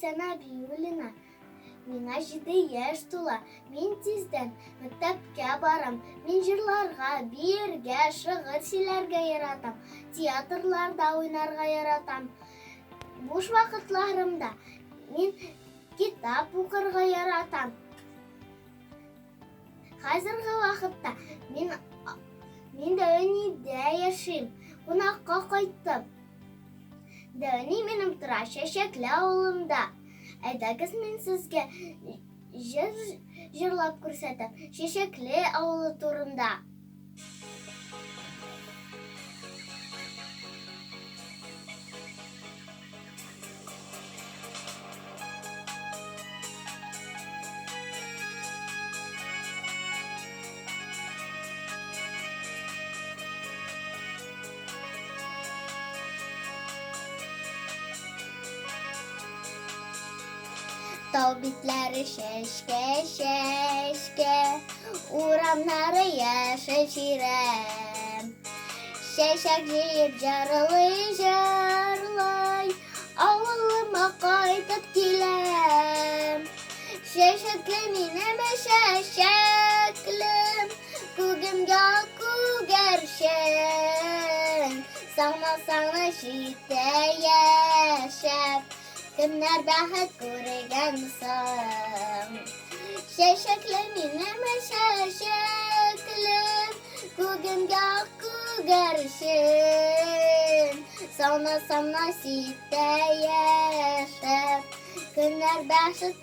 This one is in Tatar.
Ася Нәбиуллина. Миңа 7 яшь тула. Мин тиздән мәктәпкә барам. Мин җырларга, биергә, шигырь сөйләргә яратам. Театрларда уйнарга яратам. Буш вакытларымда мин китап укырга яратам. Хәзерге вакытта мин мин Дәвәнидә яшим. Кунакка кайттым. Дәвәни минем тора чәчәкле авылымда. Әйдәгез мин сезгә җыр җырлап күрсәтәм. Чәчәкле авылы турында. Тау битләре чәчкә, чәчкә, урамнары яшел чирәм. Чәчәк җыеп җырлый, җырлый, авылыма кайтып киләм. Чәчәкле минем чәчәклем, күгемгә күгәрчен. Саңна-саңна читтә яшәп, кемнәр бәхет күргән соң? Чәчәкле минем чәчәклем, күгемгә күгәрчен. Саңна-саңна читтә яшәп, кемнәр бәхет